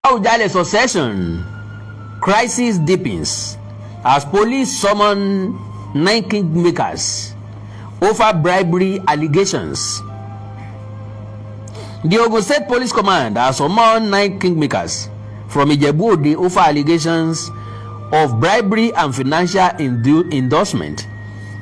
Awujale succession crisis deepens as police summon nine kingmakers over bribery allegations. The Ogun State Police Command has summoned nine kingmakers from Ijebu Ode over allegations of bribery and financial endorsement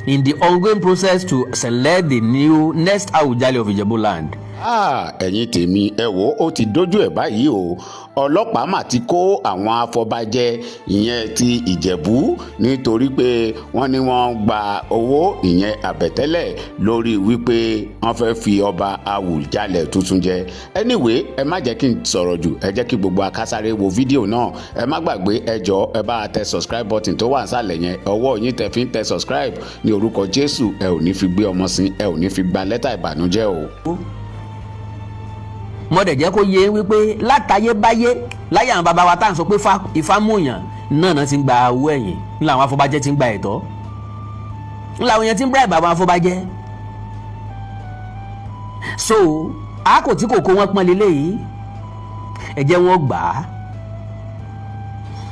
in the ongoing process to select the new next Awujale of Ijebu land. Ah, ẹ̀yin tèmi, ẹ wò ó, ti dójú ẹ̀ báyìí o. Ọlọ́pàá mà ti kó àwọn afọbajẹ, ìyẹn ti Ìjẹ̀bú, nítorí pé wọ́n ní wọ́n gba owó, ìyẹn àbẹ̀tẹ́lẹ̀, lórí wípé wọ́n fẹ́ fi ọba Awùjalẹ̀ tuntun jẹ. Anyway, ẹ má jẹ́ kí n sọ̀rọ̀ jù, ẹ jẹ́ kí gbogbo akásáré wo fídíò náà. Ẹ má gbàgbé, ẹ jọ̀ọ́, ẹ bá tẹ subscribe button tó wà nísàlẹ̀ yẹn. Ọwọ́ yín tẹ fi ń tẹ subscribe, ní orúkọ Jésù, ẹ ò ní fi gbé ọmọ sí, ẹ ò ní fi gba lẹ́tà ìbànújẹ́ o. Mo dẹ̀ jẹ́ kó yé wípé látayébáyé, láyé àwọn bàbá wa tá à ń sọ pé Ifá múyàn náà náà ti ń gba owó ẹ̀yìn ńlá, àwọn afọbajẹ́ ti ń gba ẹ̀tọ́ ńlá, àwọn yẹn ti ń bribe àwọn afọbajẹ́. So a kò tí kò kó wọn pọ́n lélẹ́yìí, ẹ jẹ́ wọn gbà á.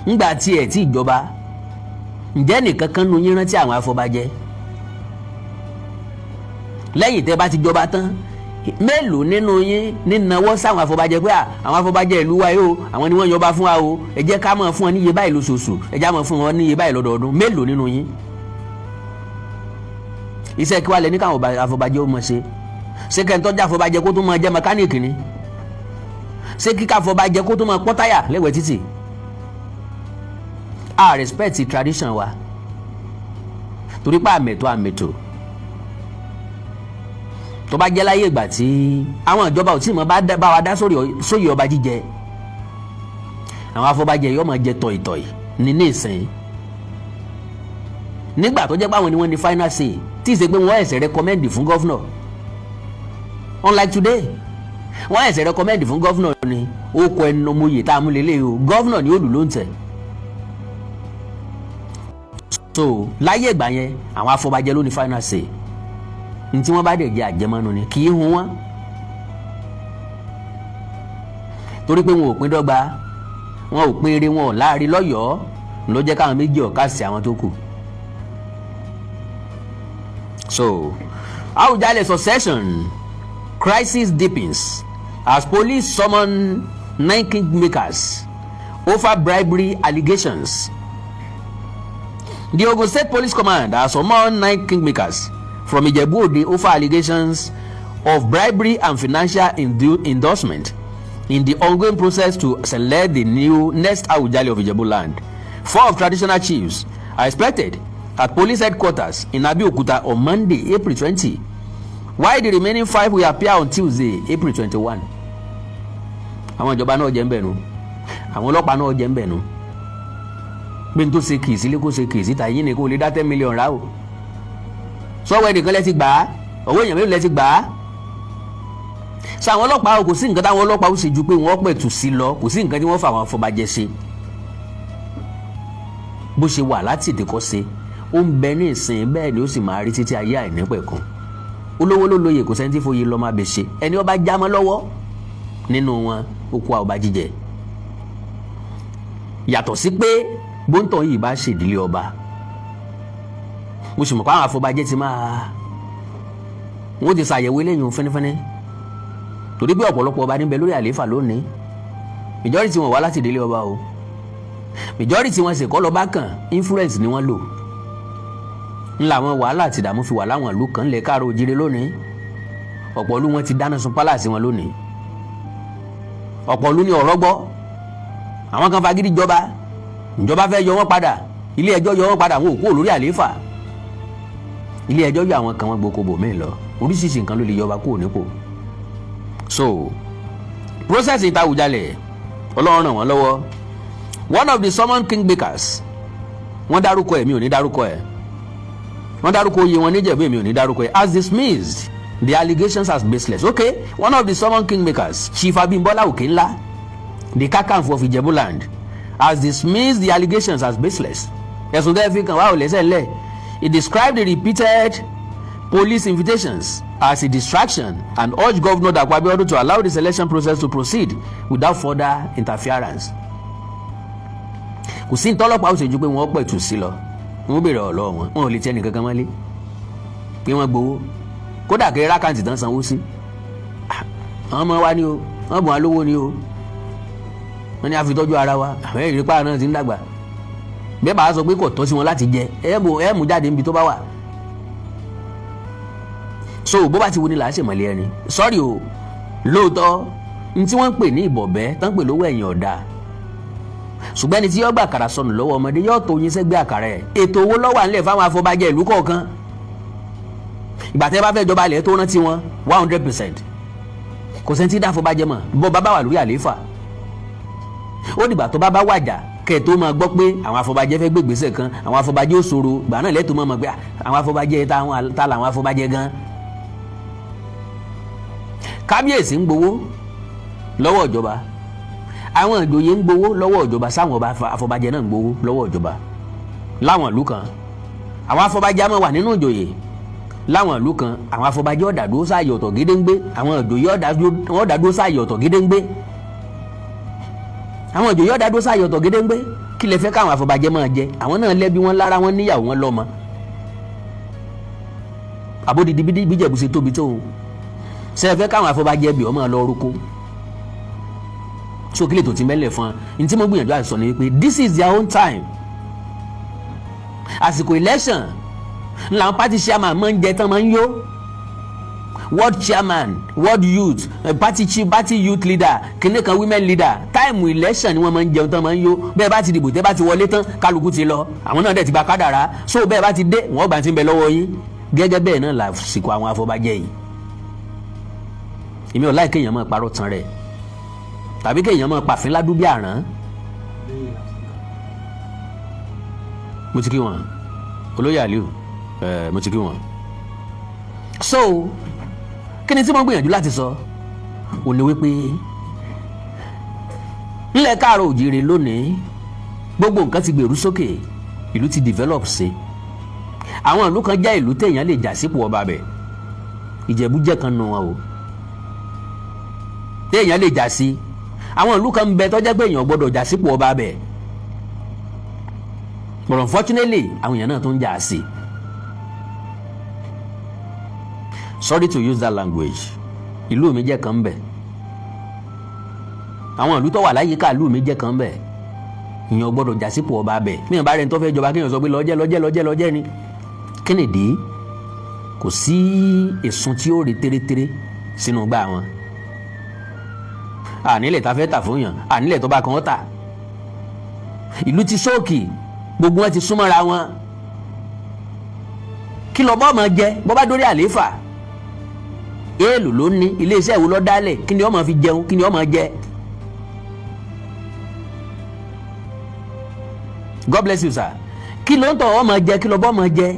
Ńgbà tí ẹ̀ tí ìjọba ǹjẹ́ nìkan kan nu yín rántí àwọn afọbajẹ́ lẹ́yìn tẹ́ bá ti jọba tán? Mélòó nínú yín ní nawọ́ sáwọn afọbajẹ pé àwọn afọbajẹ ìlú wa yìí o, àwọn ni wọ́n yọba fún wa o, ẹ jẹ́ ká máa fún wọn níye báyìí lóṣooṣù, ẹ jẹ́ ká máa fún wọn níye báyìí lọ́dọọdún? Mélòó nínú yín? Iṣẹ́ kí wàá lẹ ní káwọn afọbajẹ ó mọ̀ ṣe? Ṣé kẹ́ńtọ́jà afọbajẹ kó tó máa jẹ́ mẹkáníìkì ni? Ṣé kíkà afọbajẹ kó tó máa pọ́n táyà lẹ́gbẹ̀ẹ́ títì? A respect tradition wa torí pé àmẹ̀tò àmẹ̀tò tó bá jẹ́ láyé ìgbà tí àwọn ìjọba ò tí mọ̀ bá wa dá sóyè ọba jíjẹ, àwọn afọbajẹ yóò máa jẹ tọ̀ìtọ̀ì ní ìsìn. Nígbà tó jẹ́ pé àwọn ni wọ́n ní final say, tí ì ṣe pé wọ́n ẹ̀sẹ̀ recommend fún governor, unlike today, wọ́n ẹ̀sẹ̀ recommend fún governor ni ó kọ ẹnu ọmọye tá a mú lélẹ̀ o, governor ni ó lù ló ń tẹ̀. So láyé ìgbà yẹn, àwọn afọbajẹ ló ní final say. Ní tí wọ́n bá dẹ̀ jẹ́ àjẹmọ́nu ni, kì í hun wọ́n, torí pé wọn ò pín dọ́gba, wọn ò pín eré, wọn ò láàrin lọ́yọ̀ọ́, ló jẹ́ káwọn méjì ọ̀ká sí àwọn tó kù. So Awùjalẹ̀ succession crisis deepens as police summon nine kingmakers over bribery allegations. The Ogun State Police Command has summoned nine kingmakers from Ijebu Ode over allegations of bribery and financial endorsement in the ongoing process to select the new next Awujale of Ijebu land. Four of traditional chiefs are expected at police headquarters in Abeokuta on Monday, April 20, while the remaining five will appear on Tuesday, April 21. Àwọn ìjọba náà jẹ́ ń bẹ̀ nu, àwọn ọlọ́pàá náà jẹ́ ń bẹ̀ nu pé n tó ṣe kì í sílé kó ṣe kì í síta yín ni kó lè dá 10 million rà o. Sọ́wọ́ ẹnìkan lẹ ti gbà á, ọwọ́ èèyàn mélòó lẹ ti gbà á? Sọ àwọn ọlọ́pàá, kò sí nǹkan táwọn ọlọ́pàá ó ṣe ju pé wọ́n pẹ̀tù sí lọ. Kò sí nǹkan tí wọ́n fà àwọn afọbajẹ ṣe. Bó ṣe wà láti ìdíkọ́ ṣe, ó ń bẹ ní ìsìn, bẹ́ẹ̀ ni ó sì máa rí títí ayé àìnípẹ̀kun. Olówó ló lóye, kò sẹ́ni tí fòye lọ́ọ́ máa bẹ̀ ṣe. Ẹni ó bá jámọ́ lọ́wọ́ nínú wọn, ó kó ọba jíjẹ. Yàtọ̀ sí pé gbóǹtọ̀ yìí bá ṣèdílé ọba, mo sì mọ̀ pé àwọn afọbajẹ ti máa wọ́n ti ṣàyẹ̀wò eléyìí fẹ́nifẹ́ni, torí pé ọ̀pọ̀lọpọ̀ ọba níbẹ̀ lórí àlééfà lónìí, majority wọn wá láti ìdílé ọba o. Majority wọn sì kọ́ lọ́ba kan, influence ni wọ́n lò. Ńlá àwọn wàhálà àti ìdààmú fi wà láwọn ìlú kan lè káàró òjìrè lónìí. Ọ̀pọ̀ ìlú wọn ti dáná sun palace wọn lónìí. Ọ̀pọ̀ ìlú ní ọ̀rọ̀ gbọ́. Àwọn kan fagídí jọba, ìjọba fẹ́ yọ wọ́n padà, ilé ẹjọ́ yọ wọ́n padà, wọn ò kúrò lórí àlééfà. Ilé ẹjọ́ yọ àwọn kan, wọn gboko bòmíì lọ. Oríṣiríṣi nǹkan ló lè yọba kúrò nípò. So process ìtawùjalẹ̀, Ọlọ́run ràn wọ́n lọ́wọ́. One of the summoned kingmakers, wọ́n dárúkọ ẹ̀, mi ò ní dárúkọ ẹ̀. Wọ́n dárúkọ oyè wọn níjẹ̀bú, èmi ò ní dárúkọ ẹ̀, has dismissed the allegations as baseless. Okay, one of the summoned kingmakers, Chief Abimbola Okenla, the Kakanfo of Ijebuland, has dismissed the allegations as baseless. Ẹ̀sùn tẹ́ fi kàn wá ò lẹ́sẹ̀ ńlẹ̀. He described the repeated Police invitations as a distraction and urged Governor Dapo Abiodun to allow the selection process to proceed without further interference. Kò sí ntọ́lọ́pàá ó ṣe ju pé wọ́n pẹ̀tù sí lọ. Wọ́n béèrè ọ̀lọ́ wọn, wọn ò lè tiẹ̀ nìkan kan mọ́lé pé wọ́n gbowó, kódà kí rákàntì tán sanwó sí. Àwọn ọmọ wa ni o, wọ́n bùn wá lówó ni o, wọ́n ní a fi tọ́jú ara wa. Àwọn ìrìpá náà ti ń dàgbà bẹ́ẹ̀ bá a sọ pé kò tọ́ sí wọn láti jẹ ẹ mú jáde níbi tó bá wà. So bó bá ti wo ni là á ṣèmọ̀lẹ́ ẹni sọ́rí o. Lóòótọ́ ní tí wọ́n ń pè ní ìbọ̀bẹ́ tán pè lówó ẹ̀yìn ọ̀dà, ṣùgbọ́n ẹni tí yóò gbà àkàrà sọnù lọ́wọ́ ọmọdé yóò tó yín sẹ́gbẹ́ àkàrà ẹ̀. Ètò owó ló wà nílẹ̀ fáwọn afọbajẹ ìlú kọ̀ọ̀kan. Ìgbà tẹ́ bá fẹ́ jọba ilẹ̀ tó rántí wọn 100%, kò sẹ́ni tí dáfọbajẹ mọ̀ bọ́ bá bá wà lórí àlééfà. Ó dìgbà tó bá bá wàjà kẹ́ ẹ̀ tó máa gbọ́ pé àwọn afọbajẹ fẹ́ gbégbèsè kan, àwọn afọbajẹ ó ṣòro. Ìgbà náà lẹ́tọ̀ọ́ máa mọ̀ pé àwọn afọbajẹ ta làwọn afọbajẹ gan. Kábíyèsí ń gbowó lọ́wọ́ ìjọba, àwọn ìjòyè ń gbowó lọ́wọ́ ìjọba, sáwọn ọba afọbajẹ náà ń gbowó lọ́wọ́ ìjọba. Láwọn ìlú kan, àwọn afọbajẹ á máa wà nínú ìjòyè. Láwọn ìlú kan, àwọn afọbajẹ ọ̀dàdúró sáàyè ọ̀tọ̀ gédéǹgbé, àwọn ìjòyè ọ̀dàdúró sáàyè ọ̀tọ̀ gédéǹgbé, àwọn ìjòyè ọ̀dàdúró sáàyè ọ̀tọ̀ gédéǹgbé. Kí lẹ fẹ́ káwọn afọbajẹ máa jẹ? Àwọn náà lẹ́bi wọn lára, wọn níyàwó, wọn lọ́mọ. Àbódìdí bíjẹ̀bù ṣe tóbi tóun ṣe é fẹ́ káwọn afọbajẹ bí ọmọ lọ rúkó so kí lè tó ti mẹ́lẹ̀ fún ọ? Ní tí mo gbìyànjú àti sọ ni wípé this is their own time. Àsìkò election làwọn party chairman máa ń jẹ tán, máa ń yó. Ward chairman, ward youth, party chief, party youth leader, kìnìún kan, women leader, time election ni wọ́n máa ń jẹun tán, máa ń yó. Bẹ́ẹ̀ bá ti dìbò, tẹ́ bá ti wọlé tán, kálukú ti lọ. Àwọn náà dẹ̀ ti gba kádàrá. So bẹ́ẹ̀ bá ti dé, wọ́n gbà ti ń bẹ lọ́wọ́ yín. Gẹ́gẹ́ bẹ́ẹ̀ náà làsìkò àwọn afọbajẹ yìí. Èmi ò láì kéèyàn máa parọ́ tán rẹ̀ tàbí kéèyàn máa pàfin ládùúgbò àrán. Mo ti kí wọn, olóyè Aliu, ẹ mo ti kí wọn. So kí ni tí mo gbìyànjú láti sọ ò ní wípé nílẹ̀ káàárọ̀ òjìrè lónìí, gbogbo nǹkan ti gbèrú sókè, ìlú ti develop sí. Àwọn ìlú kan jẹ́ ìlú téèyàn lè jà sípò ọba bẹ̀. Ìjẹ̀bú jẹ́ kan nù wọn o, téèyàn lè jà sí. Àwọn ìlú kan ń bẹ tó jẹ́ pé èèyàn gbọ́dọ̀ jà sípò ọba bẹ̀, but unfortunately àwọn èèyàn náà tó ń jà sí. Sorry to use that language. Ìlú mi jẹ́ kan ń bẹ. Àwọn ìlú tó wà láyìíká ìlú mi jẹ́ kan ń bẹ. Èèyàn gbọ́dọ̀ jà sípò ọba bẹ̀. Míyàn bá rẹ̀ ń tó fẹ́ jọba, kéèyàn sọ pé lọ́jẹ́ lọ́jẹ́ lọ́jẹ́ lọ́jẹ́ ni. Kí nìdí? Kò sí èsùn tí ó rí tẹ́rẹ́tẹ́rẹ́ sínú gbá wọn. Ànílẹ̀ tá fẹ́ tà fún yàn, ànílẹ̀ tó bá kan tà. Ìlú ti sóòkì, gbogbo wọn ti súnmọ́ra wọn. Kí lọ bọ́ máa jẹ bọ́ bá dórí àlééfà? Èèlò ló ní iléeṣẹ́ ìwò lọ́ dálẹ̀? Kí ni ó máa fi jẹun? Kí ni ó máa jẹ? God bless you, sir. Kí ló ń tọ̀ ọ́ máa jẹ? Kí lọ bọ́ máa jẹ?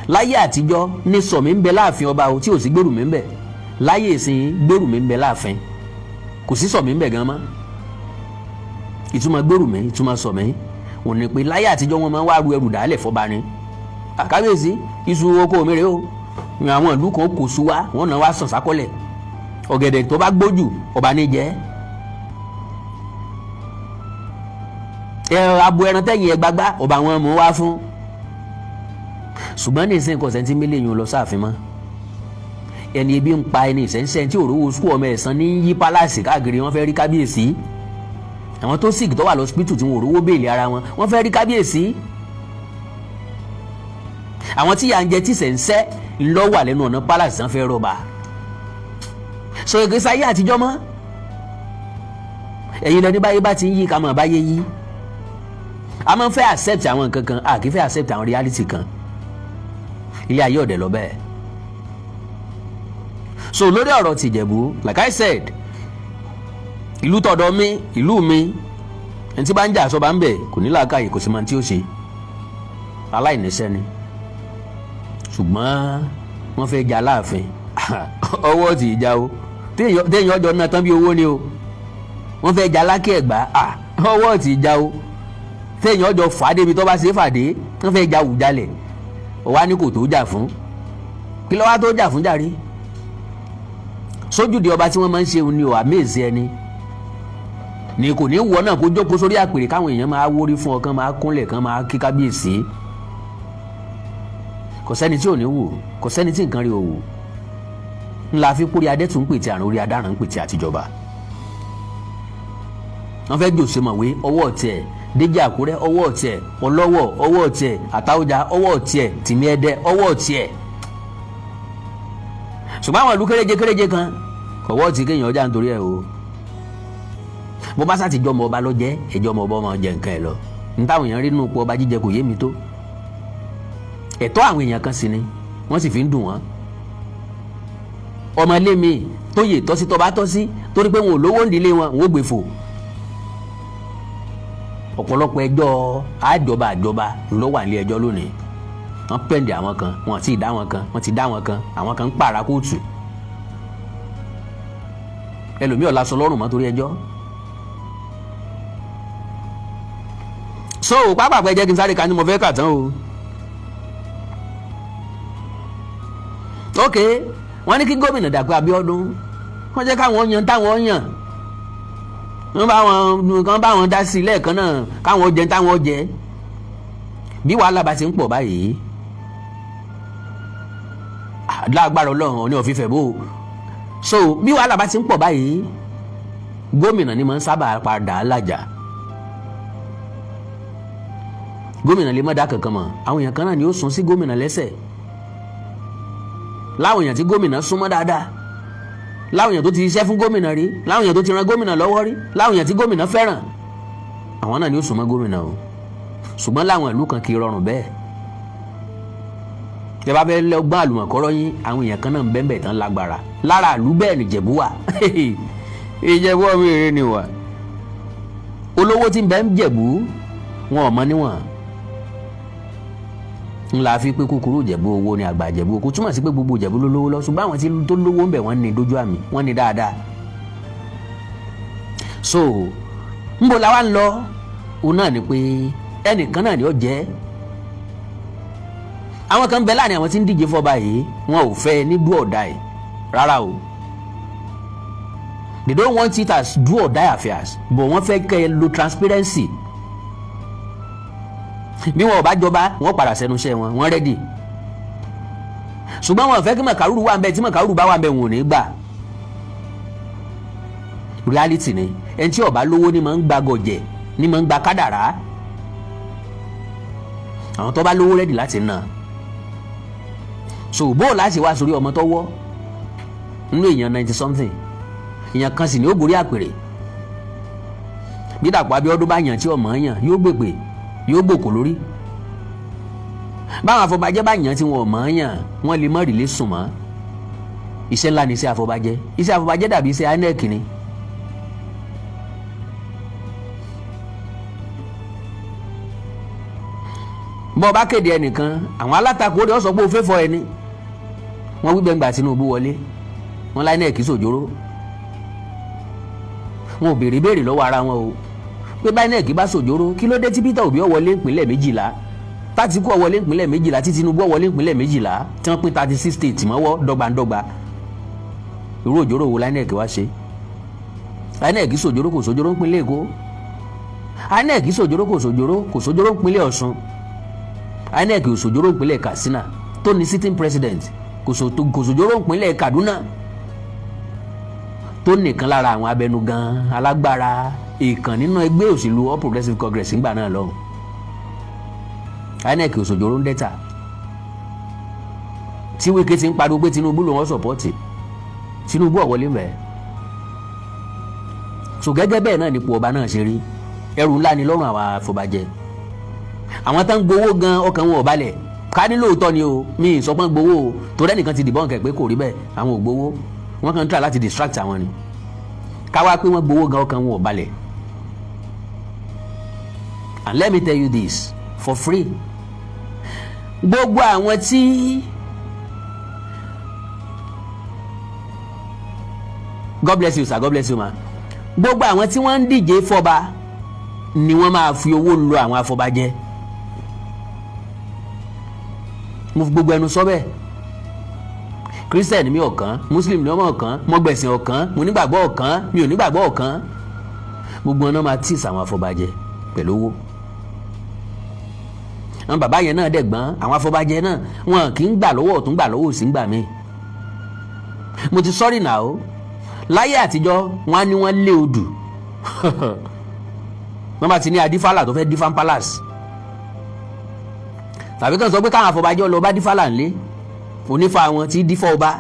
Láyé àtijọ́ ní sọ̀mí ń bẹ láàfin ọba o, tí ò sí gbèrú mi ń bẹ. Láyé ìsìn, gbèrú mi ń bẹ láàfin, kò sí sọ̀mí ń bẹ gan mọ́. Ìtumọ̀ gbèrú mi, ìtumọ̀ sọ̀mí ò ní pé láyé àtijọ́ wọn máa ń wá ru ẹrù dálẹ̀ fọba ni. Àkábíyèsí, iṣu oko mi rèé o. Àwọn ìlú kan kò sú wa, wọn náà wá sàn sákọ́lẹ̀. Ọ̀gẹ̀dẹ̀ tó bá gbójú, ọba ní jẹ́ ẹ. Abo ẹran tẹ̀yìn ẹ gbagbá, ọba wọn mú wá fún. Ṣùgbọ́n ní ìsìn kọ̀sẹ̀ntì mílíọ̀nù lọ sáàfin mọ́. Ẹni ebi ń pa, ẹni ìṣẹ́ńṣẹ́ tí òróró sukú ọmọ ẹ̀sán ní yí pálásì káàkiri, wọ́n fẹ́ rí kábíyèsí. Àwọn tó sick tó wà lọ́sípítù tí wọn òróró béèlì ara wọn, wọ́n fẹ́ rí kábíyèsí. Àwọn tí yà ń jẹ tí ìṣẹ̀ńṣẹ́ ńlọ wà lẹ́nu ọ̀nà pálásì tán fẹ́ rọba. Sọ ìgbésí ayé àtijọ́ mọ́. Ẹ̀yin lọ ní báyé bá ti ń yí, ká mọ̀ báyé yí. A máa ń fẹ́ accept àwọn nǹkan kan, a kì í fẹ́ accept àwọn reality kan. Ilé ayé ọ̀dẹ̀ lọ bẹ́ẹ̀. So lórí ọ̀rọ̀ tìjẹ̀bú, like I said, ìlú tọ̀dọ̀ mi, ìlú mi, ẹni tí bá ń jà sọ́ba ń bẹ̀ kò ní làákàyè, kò sì máa tí ó ṣe, aláìníṣẹ́ ni. Ṣùgbọ́n wọ́n fẹ́ jà láàfin, ọwọ́ tì í já o. Téèyàn ọjọ́ náà tán bí owó ni o. Wọ́n fẹ́ jà lákè ẹ̀gbá, ọwọ́ tì í já o. Téèyàn ọjọ́ fàdé ibi tó bá ṣe é fàdé. Wọ́n fẹ́ jà Wùjalẹ̀, ọwá ní kò tó jà fún. Kí ló wá tó jà fún jàre? Sójúde ọba tí wọ́n máa ń ṣe ni ò àmèzí ẹni ni kò ní wọ náà kó jókòó sórí àpèrè káwọn èèyàn máa wórí fún ọ, kán máa kúnlẹ̀, kán máa kí kábíyèsí. Kò sẹ́ni tí ò ní wù, kò sẹ́ni tí nǹkan rí ò wù. Ńlá fi kórí adẹ́tù ń pètè àrùn, orí adaràn ń pètè àtijọba. Wọ́n fẹ́ jòsè mọ̀wé ọwọ́ tiẹ̀, Déjì Àkúrẹ́ ọwọ́ tiẹ̀, Ọlọ́wọ̀ ọwọ́ tiẹ̀, Àtàwọ̀jà ọwọ́ tiẹ̀, Tìmí Ẹdẹ ọwọ́ tiẹ̀. Ṣùgbọ́n àwọn ìlú kéréje kéréje kan kọ̀wọ́ ti kéèyàn ọjà nítorí ẹ̀ o. Bó bá sàtìjọ́ ọmọ ọba lọ́jẹ́, ẹjọ́ ọmọ ọba ọmọ jẹ nǹkan ẹ̀ lọ. Ní táwọn èèyàn rí nínú ipò ọba jíjẹ kò yé mi tó. Ẹ̀tọ́ àwọn èèyàn kan sì ni wọ́n sì fi ń dùn wọ́n. Ọmọ ilé mi tó yè tọ́sí tọba tọ́sí, torí pé wọn ò lówó nílé wọn, wọn ò gbé fò. Ọ̀pọ̀lọpọ̀ ẹjọ́ àjọba àjọba ló wà nílé ẹjọ́ lónìí. Wọ́n pẹ̀ndì àwọn kan, wọ́n ti dá wọn kan, wọ́n ti dá wọn kan, àwọn kan ń pààrà kóòtù. Ẹlòmíì ò láṣọ lọ́rùn mọ́ torí ẹjọ́. So pápá pẹ́ jẹ́ kí n sáré ka ní mo fẹ́ kà tán o. Ok, wọ́n ní kí gómìnà Dàpọ̀ Abíọ́dún wọ́n jẹ́ káwọn yan táwọn yàn, wọ́n bá wọn kàn bá wọn dá sí i lẹ́ẹ̀kan náà, káwọn jẹ táwọn jẹ. Bí wàhálà bá ti ń pọ̀ báyìí, lágbára Ọlọ́run Ọọ̀ni of Ifẹ̀ bò. So bí wàhálà bá ti ń pọ̀ báyìí, gómìnà ni mo ń sábà padà lájà. Gómìnà lè má dá kankan mọ̀, àwọn èèyàn kan náà ni ó sún sí gómìnà lẹ́sẹ̀, láwọn èèyàn tí gómìnà súnmọ́ dáadáa, láwọn èèyàn tó ti ṣiṣẹ́ fún gómìnà rí, láwọn èèyàn tó ti ran gómìnà lọ́wọ́ rí, láwọn èèyàn tí gómìnà fẹ́ràn, àwọn náà ni ó súnmọ́ gómìnà o. Ṣùgbọ́n láwọn ìlú kan kì í rọrùn bẹ́ẹ̀. Tẹ́ bá fẹ́ lọ́gbọ́n àlùmọ̀kọ́rọ́ yín, àwọn èèyàn kan náà ń bẹ́ẹ̀ tán lágbára lára ìlú bẹ́ẹ̀ ni Ìjẹ̀bú wà. Ìjẹ̀bú ọmọ èrè ni wà. Olówó tí ń bẹ ń Jẹ̀bú wọn ò mọ níwọ̀n. Ńlá fi pé kúkúrú Ìjẹ̀bú owó ni àgbà Ìjẹ̀bú. Kò túmọ̀ sí pé gbogbo Ìjẹ̀bú ló lówó lọ, ṣùgbọ́n àwọn tí tó lówó ń bẹ wọ́n ní dójú àmì, wọ́n ní dáadáa. So ńbo la wá ń lọ? Òun náà ni pé ẹnìkan náà ni ó jẹ́. Àwọn kan bẹ láàrin àwọn tí ń díje fọba yìí, wọn ò fẹ́ ní do or die rárá o. They don't want it as do or die affairs, but wọ́n fẹ́ kẹ́ ẹ lo transparency. Bí wọn ò bá jọba, wọn padà sẹ́nu iṣẹ́ wọn, wọ́n ready. Ṣùgbọ́n wọn fẹ́ kí màkàrúrù wà ń bẹ. Tí màkàrúrù bá wà ń bẹ, wọn ò ní gbà. Reality ni, ẹni tí ó bá lówó ni máa ń gba gọ̀jẹ̀, ni máa ń gba kádàrá. Àwọn tó bá lówó ready láti ná. So bó o láti wá sórí ọmọ tó wọ́ nínú èèyàn 90 something, èèyàn kan sì ní ó gorí àpèrè. Bí Dàpọ̀ Abíọ́dún bá yàn tí ọmọ yàn, yóò gbèpè, yóò gbòkò lórí. Báwọn afọbajẹ́ bá yàn tí wọn ò mọ̀ yàn, wọ́n lè mọ̀ rìlé sùn mọ́. Iṣẹ́ ńlá ni iṣẹ́ afọbajẹ́. Iṣẹ́ afọbajẹ́ dàbí iṣẹ́ INEC ni. Bọ́ ọ bá kéde ẹnìkan, àwọn alátakò rẹ̀ sọ pé o fẹ́ fọ ẹni. Wọ́n wí gbẹ̀ngbà Tinubu wọlé, wọ́n láì INEC sòjóró. Wọn ò béèrè béèrè lọ́wọ́ ara wọn o pé bá INEC bá sòjóró, kí ló dé tí Peter Obi ó wọlé ìpínlẹ̀ 12, tÁtíkù ó wọlé ìpínlẹ̀ 12, tí Tinubu ó wọlé ìpínlẹ̀ 12, tí wọ́n pín 36 states mọ́wọ́ dọ́gbandọ́gba? Irú òjòrò wo INEC wá ṣe? INEC sòjóró, kò sòjóró ìpínlẹ̀ Èkó. INEC sòjóró, kò sòjóró, kò sòjóró ìpínlẹ̀ Ọ̀ṣun. INEC ò sòjóró ìpínlẹ̀ Katsina tó ní sitting president. Kò sòjóró ìpínlẹ̀ Kaduna tó nìkan lára àwọn abẹnugan alágbára ìkàn nínú ẹgbẹ́ òṣèlú All Progressives Congress ńgbà náà lọ́hùn. INEC ò sòjóró ń Delta tí Wike ti ń pariwo pé Tinubu ló wọ́n support. Tinubu ò wọlé mbẹ́. So gẹ́gẹ́ bẹ́ẹ̀ náà nípò ọba náà ṣe rí. Ẹrù ńlá ni lọ́rùn àwọn afọbajẹ. Àwọn tán gbowó gan, ọkàn wọn ò balẹ̀. Ká ní lóòótọ́ ni o, mi ì sọ pé gbowó o, torí ẹnìkan ti dìbọn kẹ̀ pé kò rí bẹ́ẹ̀, àwọn ò gbowó, wọ́n kàn ń try láti distract àwọn ni. Káwá pé wọ́n gbowó gan, ọkàn wọn ò balẹ̀. And let me tell you this for free, gbogbo àwọn tí God bless you sir, God bless you ma, gbogbo àwọn tí wọ́n ń díje fọba ni wọ́n máa fi owó lo àwọn afọbajẹ. Mo fi gbogbo ẹnu sọ bẹ́ẹ̀. Christian mi ọ̀kan, Muslim ní ọmọ ọ̀kan, mo gbẹ̀sìn ọ̀kan, mo nígbàgbọ́ ọ̀kan, mi ò nígbàgbọ́ ọ̀kan. Gbogbo wọn náà máa tíì sàwọn afọbajẹ pẹ̀lú owó. Àwọn bàbá yẹn náà dẹ̀ gbọ́n. Àwọn afọbajẹ náà, wọn kì í gbà lọ́wọ́ ọ̀tún, gbà lọ́wọ́ òsì ń gbà mí. Mo ti sọ́rí nà ó. Láyé àtijọ́, wọn á ní wọ́n lé odù. Wọ́n bá ti ní adífálà tó fẹ́ dífá palace, tàbí kàn sọ pé káwọn afọbajẹ lọ bá dífálà ńlé onífà wọn tí dífá ọba,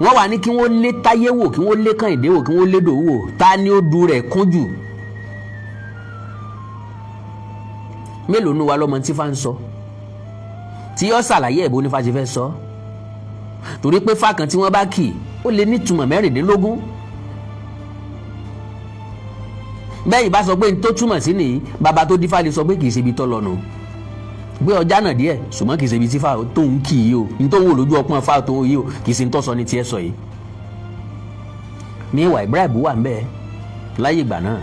wọ́n wà ní kí wọ́n lé táyé wò, kí wọ́n lé kànìdé wò, kí wọ́n lé dòwú wò, ta ni ó du rẹ̀ kún jù. Mélòó nu wa lọ́mọ tí fa ń sọ tí yọ ṣàlàyé ẹ̀ bó nífa ṣe fẹ́ sọ? Torí pé fá kan tí wọ́n bá kì ó lè nítumọ̀ 16. Bẹ́ẹ̀ ìbá sọ pé n tó túmọ̀ sí nìyí, bàbá tó dífá lè sọ pé kì í ṣe ibi tó lọ nù, gbé ọjà náà díẹ̀, ṣùgbọ́n kì í ṣe ibi tí fá tó ń kì í o, n tó ń wò lójú ọpọ́n fá tó ń yí o, kì í ṣe n tó sọ ní tiẹ̀ sọ yìí. Ní ìwà Ibrahim wà ń bẹ́ẹ̀ láyé ìgbà náà,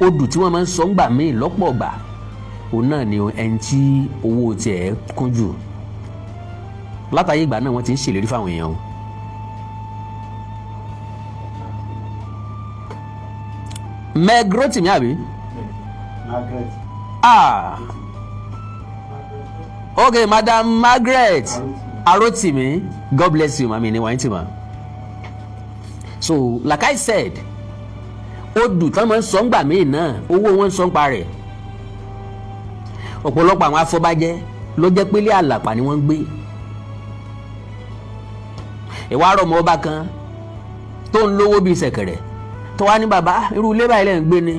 odù tí wọ́n máa ń sọ ńgbà míì lọ́pọ̀ ọgbà, òun náà ni ẹni tí owó tiẹ̀ kún jù. Látàyè ìgbà náà, wọ́n ti ń ṣèlérí fáwọn èèyàn o. Meg Rotimi, àbí? Margaret. Ah, okay, Madam Margaret Arotimi, God bless you, mami ni wàá ti ma. So like I said, odù tán máa ń sọ ńgbà míì náà, owó wọn ń sọ ń pa rẹ̀. Ọ̀pọ̀lọpọ̀ àwọn afọbajẹ ló jẹ́ pélé àlàpà ni wọ́n ń gbé. Ìwà rọmọ ọba kan tó ń lówó bíi ṣẹ̀kẹ̀rẹ̀, tó wá ní, "Bàbá, irú ilé báyìí lẹ́ ń gbé ni?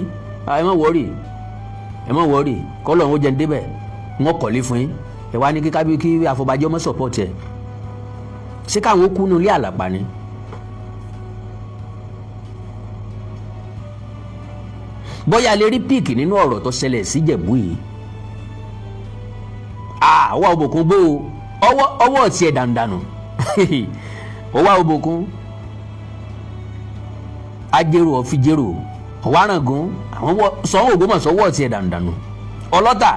Ẹ má worry, ẹ má worry, kọ́lọ̀ ń jẹun débẹ̀, wọ́n kọ̀lé fún yín." Ẹ wá ní kí kábí kí afọbajẹ ọmọ support ẹ. Ṣé káwọn ó kú nínú ilé àlàpà ni? Bóyá lè rí píìkì nínú ọ̀rọ̀ tó ṣẹlẹ̀ sí Ìjẹ̀bú yìí. Ọwọ́ òbòkun bó o, ọwọ́ ọwọ́ tiẹ̀ dànùdànù, ọwọ́ òbòkun ajérò ọ̀fìjérò, ọwọ́ àràngún, àwọn sọ̀wọ́ Ògbómọ̀ṣọ́, ọwọ́ tiẹ̀ dànùdànù, Ọlọ́tà,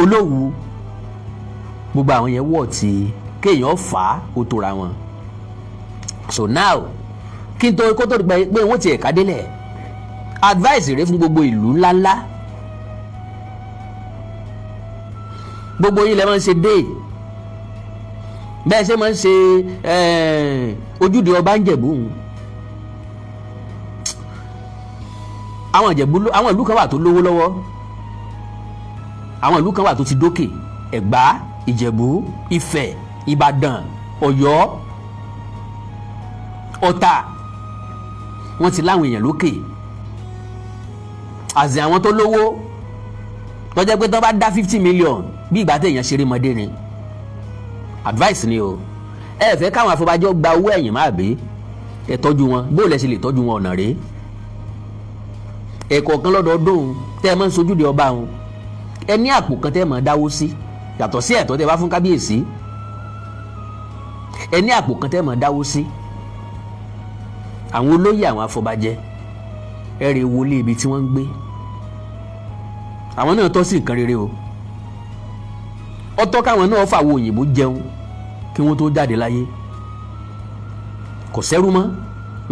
Olówù, gbogbo àwọn yẹn wọ̀ tí kéèyàn fà á, ó tóra wọn. So now, kí n tó kó tó pé wọ́n ti ẹ̀ka délẹ̀, advice rẹ fún gbogbo ìlú ńláńlá, gbogbo yín lẹ máa ń ṣe dé bẹ́ẹ̀ ṣe máa ń ṣe ojúde ọba ń Jẹ̀bú. Àwọn Ìjẹ̀bú, àwọn ìlú kan wà tó lówó lọ́wọ́, àwọn ìlú kan wà tó ti dókè: Ẹ̀gbá, Ìjẹ̀bú, Ifẹ̀, Ìbàdàn, Ọ̀yọ́, Ọ̀tà. Wọ́n ti láwọn èèyàn lókè àti àwọn tó lówó tó jẹ́ pé tó bá dá 50 million, bí ìgbà téèyàn ṣeré mọ́dé ni. Advice ni o. Ẹ fẹ́ káwọn afọbajọ́ gba owó ẹ̀yìn máa bí ẹ tọ́jú wọn. Bó lẹ ṣe lè tọ́jú wọn? Ọ̀nà rèé. Ẹ̀kọ̀ọ̀kan lọ́dọọdún tẹ́ ẹ máa ń sojúde ọba wọn, ẹ ní àpò kan tẹ́ ẹ máa dáwó sí, yàtọ̀ sí ẹ̀tọ́ tẹ́ ẹ bá fún kábíyèsí. Ẹ ní àpò kan tẹ́ ẹ máa dáwó sí. Àwọn olóyè, àwọn afọbajẹ, ẹ rè wọlé ibi tí wọ́n ń gbé. Àwọn náà tọ́ sí nǹkan rere o. Ọtọ́ káwọn náà fàwọn òyìnbó jẹun kí wọ́n tó jáde láyé. Kò sẹ́rú mọ́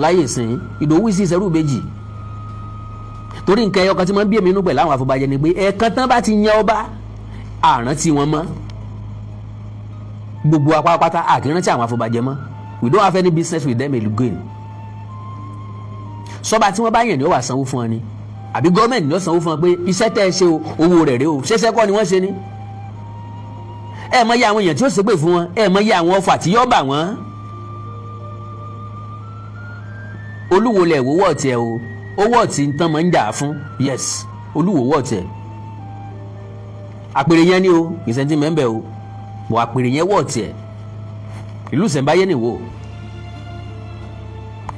láyé ìsìn. Ìdòwú sí ìsẹ́rú ìbejì, torí nǹkan ẹyọ kan tí wọ́n bí èmi inú pẹ̀lú àwọn afọbajẹ ni pé ẹ̀ẹ̀kan tán bá ti yan ọba, àrántí wọn mọ́. Gbogbo apápátá àkírántí àwọn afọbajẹ mọ́. We don't have any business with them again. Sọba tí wọ́n bá yàn ni ó wà sanwó fún ọ ni, àbí gọ́ọ̀mẹ̀ntì ni ó sanwó fún ọ pé iṣẹ́ tẹ́ ẹ ṣe o, owó rẹ̀ rèé o? Ṣẹṣẹ́ kọ́ ni wọ́n ṣe ni. Ẹ mọ iye àwọn èèyàn tí ó ṣépè fún wọn, ẹ mọ iye àwọn ọfà tí yọ́ bà wọ́n. Olúwo lẹ̀ wò wọ́ tiẹ̀ o, owó ọ̀tí ń tán máa ń jà fún. Yes, Olúwo wọ́ tiẹ̀. Àpèrè yẹn ni o, ìsẹ̀ntì mẹ́ńbẹ̀ o, bọ̀ àpèrè yẹn wọ́ tiẹ̀. Ìlú ìṣẹ̀ǹbáyé nìwò,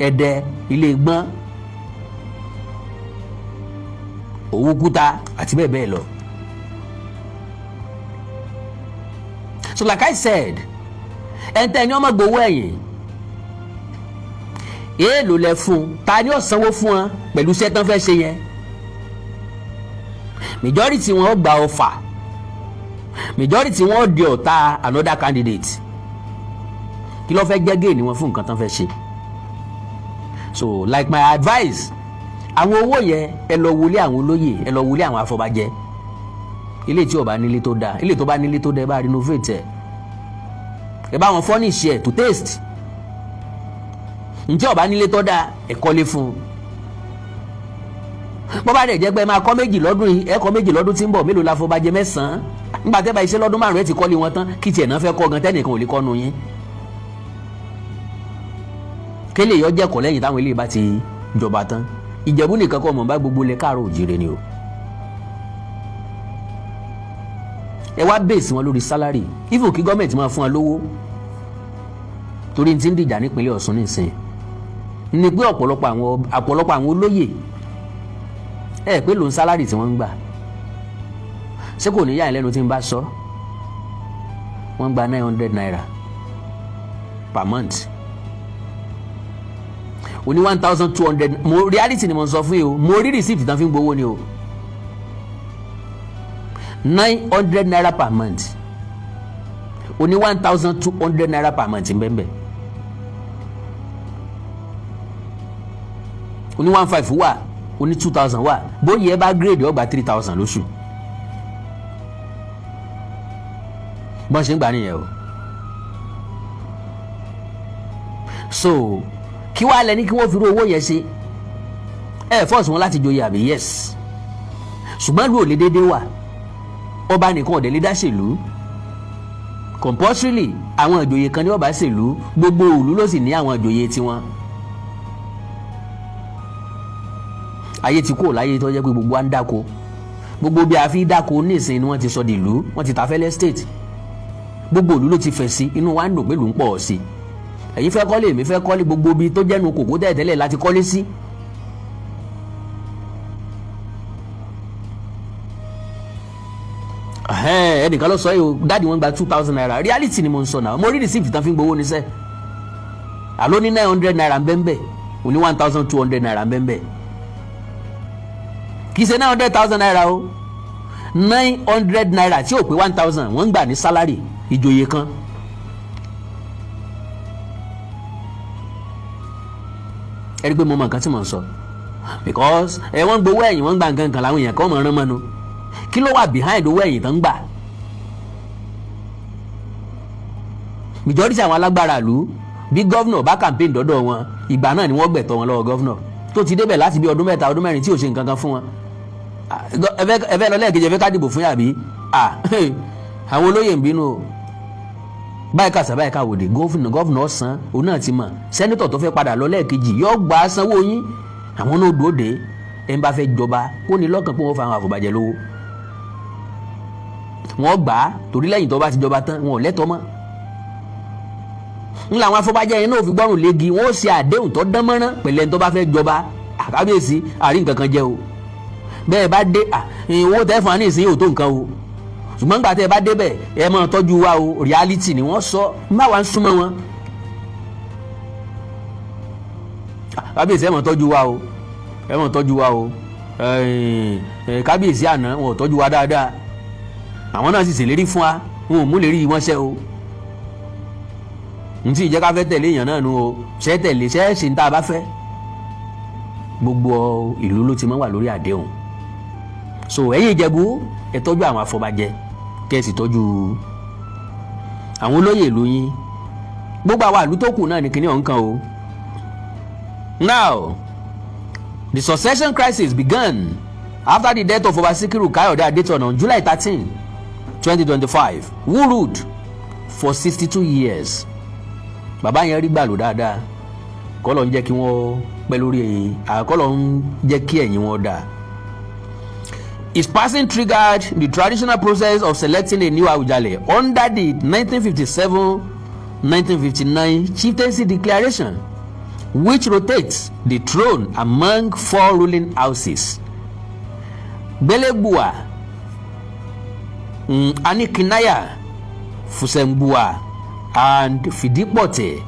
Ẹdẹ, Ilé Gbọ́n, Òwúkúta àti bẹ́ẹ̀ bẹ́ẹ̀ lọ. So like I said, ẹ̀ńtẹ́ ni ọmọ gbowó ẹ̀yìn, èèlò lẹ fún? Ta ni ó sanwó fún wọn pẹ̀lú iṣẹ́ tán fẹ́ ṣe yẹn? Majority wọn ó gba ọfà. Majority wọn di ọ̀tá another candidate. Kí ló fẹ́ jẹ́ gain wọn fún nǹkan tán fẹ́ ṣe? So like my advice, àwọn owó yẹn, ẹ lọ wọlé àwọn olóyè, ẹ lọ wọlé àwọn afọbajẹ. Ilé tí ó bá nílé tó dáa, ilé tó bá nílé tó dáa, ẹ bá renovate ẹ, ẹ bá wọn furnish ẹ to taste. Ntí ó bá nílé tó dáa, ẹ kọ́lé fún un. Bó bá dẹ̀ jẹ́ pé ẹ máa kọ́ méjì lọ́dún yìí, ẹ kọ́ méjì lọ́dún tí ń bọ̀. Mélòó la fọbajẹ? Mẹ́sàn-án. Nígbà tẹ́ bá iṣẹ́ lọ́dún 5, ẹ ti kọ́lé wọn tán. Kí tiẹ̀ náà fẹ́ kọ́ gan tẹ́nìkan ò lè kọ́ nu yín? Kélé yọ jẹ́kọ̀ọ́ lẹ́yìn táwọn eléyìí bá ti jọba tán. Ìjẹ̀bú nìkan kọ́ mọ̀ bá, gbogbo ilẹ̀ káàró òjìrè ni o. Ẹ wá base wọn lórí salary, even kí gọ́ọ̀mẹ̀ntì máa fún wọn lówó, torí ti ń dìjà nípínlẹ̀ Ọ̀ṣun nísìnyí ni pé ọ̀pọ̀lọpọ̀ àwọn olóyè ẹ pé lòun salary tí wọ́n ń gbà, ṣé kò ní yà ẹ́ lẹ́nu tí ń bá sọ? Wọ́n gba ₦900 per month, oní 1,200. Mo reality ni mo sọ fún yìí o. Mo rí receipt tán fi ń gbowó ni o. ₦900 per month, oní ₦1,200 per month nbẹ́nbẹ́, oní 1,500 wà, oní 2,000 wà. Bóyá ẹ bá grade, ó gba 3,000 lóṣù. Bọ́n ṣe ń gbà nìyẹn o. So kí wàá lẹ ní kí wọ́n fi rú owó yẹn ṣe? Ẹ force wọn láti joyè àbí? Yes, ṣùgbọ́n ìlú ò lè déédéé wà, ọba nìkan ọ̀dẹ̀ lè dá ṣèlú compulsorily. Àwọn ìjòyè kan ní ọba ṣèlú, gbogbo ìlú ló sì ní àwọn ìjòyè tiwọn. Ayé ti kúrò láyé tó jẹ́ pé gbogbo wa ń dáko. Gbogbo bí a fi dáko nísìnyí ni wọ́n ti sọ di ìlú, wọ́n ti ta fẹ́lẹ́ state. Gbogbo ìlú ló ti fẹ̀ sí, inú wa ń dùn pé ìlú ń pọ̀ sí. Ẹ̀yin fẹ́ kọ́lé, èmi fẹ́ kọ́lé, gbogbo ibi tó jẹ́nu kòkó tẹ́lẹ̀tẹ́lẹ̀ láti kọ́lé sí. Ẹnìkan ló sọ yìí o, daddy, wọn gba ₦2,000. Reality ni mo ń sọ náà. Mo rí receipt tán fi ń gbowó níṣẹ́. Àló ní ₦900 ń bẹ́ẹ̀, òní ₦1,200 ń bẹ́ẹ̀. Kì í ṣe ₦900,000 o, ₦900 tí ò pé 1,000 wọ́n ń gbà ní salary ìjòyè kan. Ẹ rí i pé mo mọ nǹkan tí mo ń sọ, because ẹ wọ́n ń gbowó ẹ̀yìn, wọ́n ń gba nǹkan kan làwọn èèyàn kan mọ̀ ọ́n mọ́nu. Kí ló wà behind owó ẹ̀yìn tó ń gbà? Majority àwọn alágbára ìlú, bí governor bá campaign dọ́dọ̀ wọn, ìgbà náà ni wọ́n gbẹ̀tọ̀ wọn lọ́wọ́ governor tó ti débẹ̀ láti bí ọdún 3, ọdún 4 tí ò ṣe nǹkan kan fún wọn. Ẹ fẹ́ lọ lẹ́ẹ̀kejì, ẹ fẹ́ ká dìbò fún yàbí? Àwọn olóyè ń bínú o. Báyìí kàṣà, báyìí káwòdì, governor san, òun náà ti mọ̀ senator tó fẹ́ padà lọ lẹ́ẹ̀kejì yóò gbà á sanwó yín. Àwọn náà dúró dé. Ẹ̀ ń bá fẹ́ jọba, kó ní lọ́kàn pé wọ́n fa àwọn àfọ̀bàjẹ́ lówó, wọ́n gbà á, torí lẹ́yìn tó bá ti jọba tán, wọn ò lẹ́tọ̀ọ́ mọ́. Ń làwọn afọbajẹ yẹn náà fi gbọ́rùn léegi. Wọ́n ó ṣe àdéhùn tó dán mọ́rán pẹ̀lú ẹni tó bá fẹ́ jọba. Àkábíyèsí, àrí nǹkan kan jẹ́ o. Bẹ́ẹ̀ bá dé, owó tẹ́ fún wa ní ìsinyìí ò tó nǹkan o, ṣùgbọ́n nígbà tẹ́ ẹ bá débẹ̀, ẹ máa tọ́jú wa o. Reality ni wọ́n sọ, má wàá ń súnmọ́ wọn. Kábíyèsí, ẹ máa tọ́jú wa o, ẹ máa tọ́jú wa o. Kábíyèsí àná, wọn ò tọ́jú wa dáadáa. Àwọn náà sì ṣèlérí fún wa, wọn ò mú lérí wọn ṣẹ o. Ntí ìjẹ́ ká fẹ́ tẹ̀lé èèyàn náà nu o, ṣẹ́ tẹ̀lé, ṣẹ́ ṣe ń tá a bá fẹ́. Gbogbo ìlú ló ti máa wà lórí àdéhùn. So ẹ̀yin Ìjẹ̀bú, ẹ tọ́jú àwọn afọbajẹ, kẹ́ ẹ sì tọ́jú àwọn olóyè ìlú yín. Gbogbo àwọn ìlú tó kù náà ní kíní ọ̀hún kan o. Now, the succession crisis began after the death of Ọba Sikiru Kayode Adetona on July 13, 2025, who ruled for 62 years. Bàbá yẹn rí gbàlù dáadáa. Kọ́lọ̀ ń jẹ́ kí wọ́n pẹ́ lórí, kọ́lọ̀ ń jẹ́ kí ẹ̀yìn wọn dáa. His passing triggered the traditional process of selecting a new Awujale under the 1957-1959 Chieftaincy Declaration, which rotates the throne among four ruling houses: Gbelegbua, Anikinaya, Fusengbuwa, and Fidipote.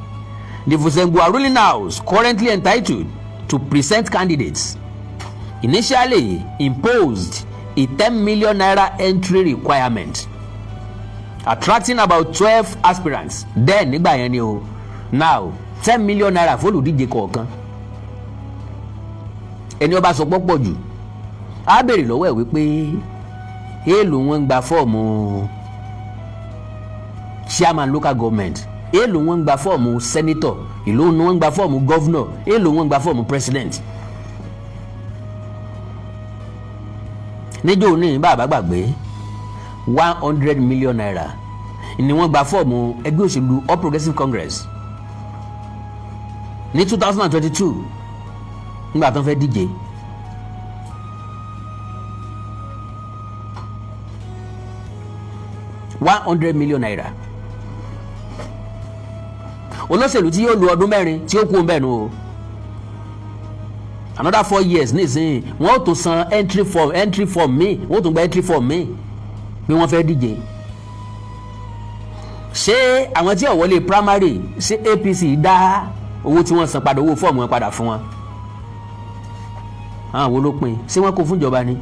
The Fusengbuwa ruling house, currently entitled to present candidates, initially imposed a ₦10 million entry requirement. attracting about 12 aspirants then. Nígbà yẹn ni o. Now, ₦10 million fólùdíje kọ̀ọ̀kan. Ẹni ó bá sọ pọ́pọ̀ jù, á béèrè lọ́wọ́ ẹ̀ wípé èèlò wọn ń gba fọ́ọ̀mù chairman local government, èèlò wọn ń gba fọ́ọ̀mù senator, èèlò wọn ń gba fọ́ọ̀mù governor, èèlò wọn ń gba fọ́ọ̀mù president. Níjó ní bàbá gbàgbé, ₦100 million ni wọ́n gba fọ́ọ̀mù ẹgbẹ́ òṣèlú All Progressives Congress ní 2022 nígbà tó ń fẹ́ díje. ₦100 million. Olóṣèlú tí yóò lo ọdún 4 tí ó kú bẹ́ẹ̀ nu o, another 4 years nísìnyí, wọ́n ó tún san entry form míì, wọ́n ó tún gba entry form míì bí wọ́n fẹ́ díje. Ṣé àwọn tí ò wọlé primary, ṣé APC dá owó tí wọ́n san padà, owó fọ́ọ̀mù wọn padà fún wọn? Àwọn wo ló pín? Ṣé wọ́n kó fún ìjọba ni?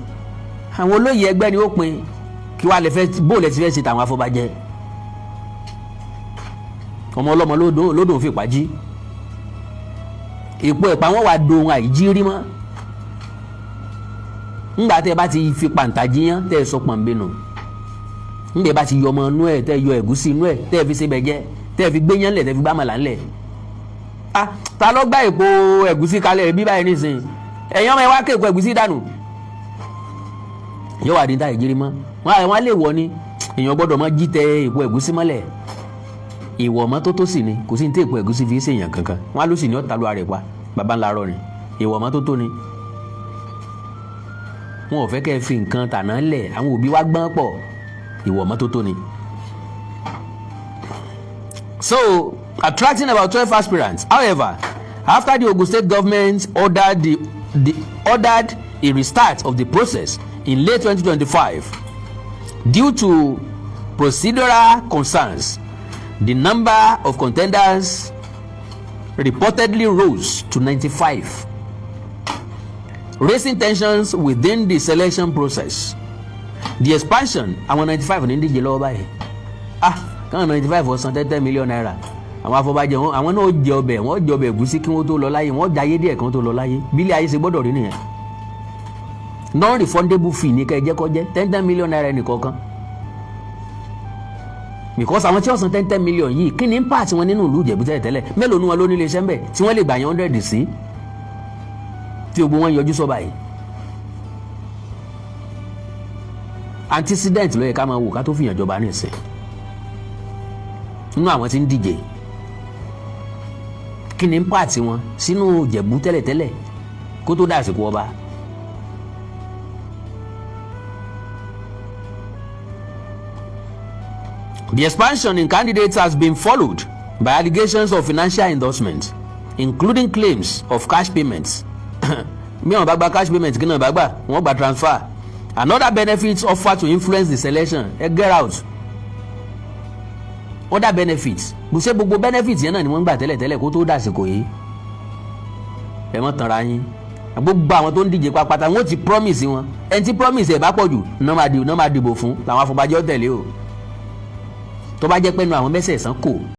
Àwọn olóyè ẹgbẹ́ ni ó pín. Kí wàá lè fẹ́ bóòlù ẹ̀ ti fẹ́ ṣe tàwọn afọbajẹ? Ọmọ ọlọ́mọ lódò fìpá jí èpo ẹ̀pà, wọn wà dohun àìjí rí mọ́. Ńgbà tẹ́ ẹ bá ti fi pàǹtà jiyàn, tẹ́ ẹ sọ pọ̀nbẹ́nu, ńgbà ẹ bá ti yọ ọmọ inú ẹ̀, tẹ́ ẹ yọ ẹ̀gúsí inú ẹ̀, tẹ́ ẹ fi ṣe bẹ̀ jẹ́, tẹ́ ẹ fi gbéyàn ńlẹ̀, tẹ́ ẹ fi gbámàlà ńlẹ̀. Ah, ta ló gbá èpo ẹ̀gúsí kalẹ̀ bí báyìí nísìnyí? Ẹ̀yin ọmọ ẹ wá kéèpo ẹ̀gúsí dànù, yóò wà ní ta ìjírí mọ́ wọn lè wọ ni. Èèyàn gbọ́dọ̀ mọ jí tẹ èpo ẹ̀gúsí mọ́lẹ̀. Ìwọ̀ mọ́tótó sì ni. Kò sí ní tí èpo ẹ̀gúsí fi ṣèyàn kankan. Wọn á ló sì ní ọ̀tá lu àrẹ̀ pa baba ńlá rọ ni. Ìwọ̀ mọ́tótó ni. Wọn ò fẹ́ kẹ́ ẹ fi nǹkan tàná lẹ̀. Àwọn òbí wa gbọ́n pọ̀. Ìwọ̀ mọ́tótó ni. So, attracting about 12 aspirants. However, after the Ogun State government ordered a restart of the process in late 2025 due to procedural concerns, the number of contenders reportedly rose to 95, raising tensions within the selection process. The expansion, àwọn 95 ní díje lọ́wọ́ báyìí. Ah, káwọn 95 ó san ₦10 million, àwọn afọbajẹ wọn, àwọn náà jẹ ọbẹ̀, wọ́n jẹ ọbẹ̀ ẹ̀gúsí kí wọ́n tó lọ láyé, wọ́n jayé díẹ̀ kí wọ́n tó lọ láyé. Bílẹ̀ ayé ṣe gbọ́dọ̀ rí nìyẹn. Non-refundable fee ní ká ẹ jẹ́ kó jẹ́ ₦10 million ẹnìkọ̀ọ̀kan, because àwọn tí wọ́n san 10 10 million yìí, kí ni impact wọn nínú ìlú Ìjẹ̀bú tẹ́lẹ̀ tẹ́lẹ̀? Mélòó ni wọn ló ní iléeṣẹ́ ńbẹ̀ tí wọ́n lè gbà yẹn 100 sí tí gbogbo wọn yọjú sọ báyìí? Antecedent ló yẹ ká máa wò ká tó fìyàn jọba nísìn. Nínú àwọn tí ń díje, kí ni impact wọn sínú Ìjẹ̀bú tẹ́lẹ̀tẹ́lẹ̀ kó tó dàsìkò ọba? The expansion in candidates has been followed by allegations of financial endorsement, including claims of cash payments. Bí wọn bá gba cash payment, kí náà bá gbà, wọn gba transfer and other benefits offered to influence the selection. Ẹ get out. Other benefits, bó ṣe gbogbo benefits yẹn náà ni wọ́n ń gbà tẹ́lẹ̀tẹ́lẹ̀ kó tó dàsìkò yìí. Ẹ mọ́ tanra yín. Gbogbo àwọn tó ń díje pápátá, wọ́n ti promise wọn. Ẹni tí promise ẹ̀ bá pọ̀ jù náà máa dìbò fún làwọn afọbajẹ́ tẹ̀lé o. Tó bá jẹ́ pé nu àwọn mẹ́sẹ̀ẹ̀sán kò